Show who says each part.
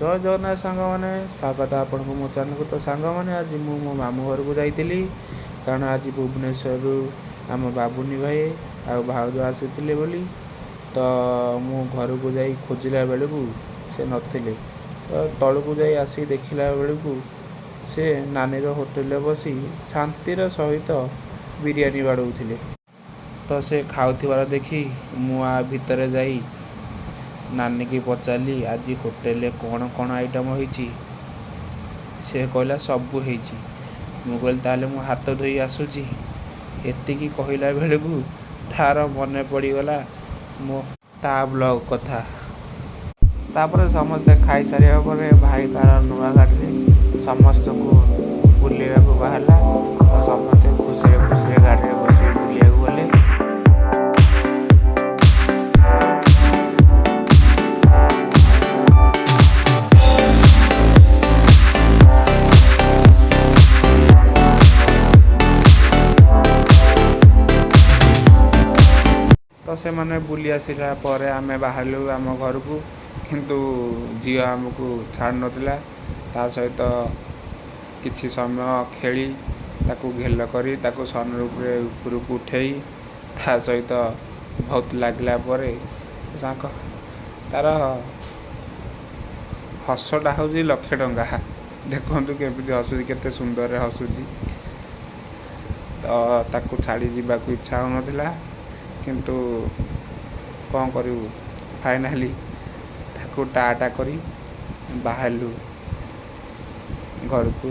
Speaker 1: ଜୟ ଜଗନ୍ନାଥ ସାଙ୍ଗମାନେ, ସ୍ୱାଗତ ଆପଣଙ୍କୁ ମୋ ଚ୍ୟାନେଲକୁ। ତ ସାଙ୍ଗମାନେ, ଆଜି ମୁଁ ମୋ ମାମୁଁ ଘରକୁ ଯାଇଥିଲି, କାରଣ ଆଜି ଭୁବନେଶ୍ୱରରୁ ଆମ ବାବୁନି ଭାଇ ଆଉ ଭାଉଜ ଆସିଥିଲେ ବୋଲି। ତ ମୁଁ ଘରକୁ ଯାଇ ଖୋଜିଲା ବେଳକୁ ସେ ନଥିଲେ। ତ ତଳକୁ ଯାଇ ଆସିକି ଦେଖିଲା ବେଳକୁ ସେ ନାନୀର ହୋଟେଲରେ ବସି ଶାନ୍ତିର ସହିତ ବିରିୟାନୀ ବାଡ଼ଉଥିଲେ। ତ ସେ ଖାଉଥିବାର ଦେଖି ମୁଁ ଆ ଭିତରେ ଯାଇ ନାନୀକି ପଚାରିଲି, ଆଜି ହୋଟେଲରେ କ'ଣ କ'ଣ ଆଇଟମ୍ ହେଇଛି? ସେ କହିଲା ସବୁ ହେଇଛି। ମୁଁ କହିଲି ତାହେଲେ ମୁଁ ହାତ ଧୋଇ ଆସୁଛି। ଏତିକି କହିଲା ବେଳକୁ ତାର ମନେ ପଡ଼ିଗଲା ମୋ ତା ବ୍ଲଗ୍ କଥା। ତାପରେ ସମସ୍ତେ ଖାଇସାରିବା ପରେ ଭାଇ ତାର ନୂଆ ଗାଡ଼ିରେ ସମସ୍ତଙ୍କୁ ବୁଲେଇବାକୁ ବାହାରିଲା। ତ ସମସ୍ତେ ଖୁସିରେ ଖୁସିରେ ଗାଡ଼ିରେ ବସିକି ବୁଲିବାକୁ ଗଲେ। ତ ସେମାନେ ବୁଲି ଆସିଲା ପରେ ଆମେ ବାହାରିଲୁ ଆମ ଘରକୁ, କିନ୍ତୁ ଝିଅ ଆମକୁ ଛାଡ଼ୁନଥିଲା। ତା ସହିତ କିଛି ସମୟ ଖେଳି, ତାକୁ ଗେଲ କରି, ତାକୁ ସନରୁଫରେ ଉପରକୁ ଉଠେଇ ତା ସହିତ ବହୁତ ଲାଗିଲା ପରେ ସାଙ୍ଗ ତାର ହସଟା ହେଉଛି ଲକ୍ଷେ ଟଙ୍କା। ଦେଖନ୍ତୁ କେମିତି ହସୁଛି, କେତେ ସୁନ୍ଦରରେ ହସୁଛି। ତ ତାକୁ ଛାଡ଼ି ଯିବାକୁ ଇଚ୍ଛା ହେଉନଥିଲା, କିନ୍ତୁ କ'ଣ କରିବୁ? ଫାଇନାଲି ତାକୁ ଟା ଟା କରି ବାହାରିଲୁ ଘରକୁ।